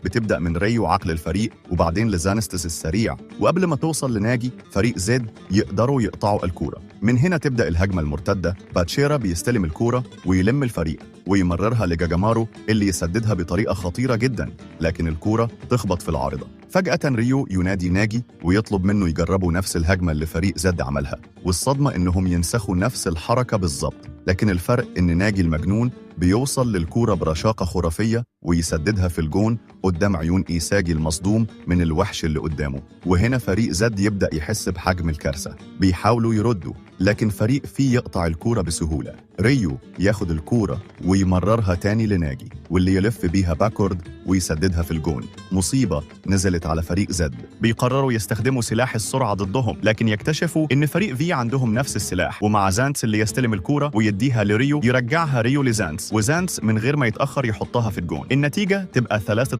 بتبدأ من ريو عقل الفريق وبعدين لزانستس السريع، وقبل ما توصل لناجي فريق زد يقدروا يقطعوا الكورة. من هنا تبدأ الهجمة المرتدة. باتشيرا بيستلم الكورة ويلم الفريق ويمررها لجاجامارو اللي يسددها بطريقة خطيرة جدا، لكن الكورة تخبط في العارضة. فجأة ريو ينادي ناجي ويطلب منه يجربوا نفس الهجمة اللي فريق زد عملها، والصدمة إنهم ينسخوا نفس الحركة بالظبط، لكن الفرق إن ناجي المجنون بيوصل للكورة برشاقة خرافية ويسددها في الجون قدام عيون إيساجي المصدوم من الوحش اللي قدامه. وهنا فريق زد يبدأ يحس بحجم الكارثة، بيحاولوا يردوا لكن فريق فيه يقطع الكورة بسهولة. ريو ياخد الكورة ويمررها تاني لناجي واللي يلف بيها backward ويسددها في الجون. مصيبة نزلت على فريق زد. بيقرروا يستخدموا سلاح السرعة ضدهم، لكن يكتشفوا إن فريق في عندهم نفس السلاح، ومع زانتس اللي يستلم الكورة ويديها لريو يرجعها ريو لزانتس، وزانتس من غير ما يتأخر يحطها في الجون. النتيجة تبقى 3.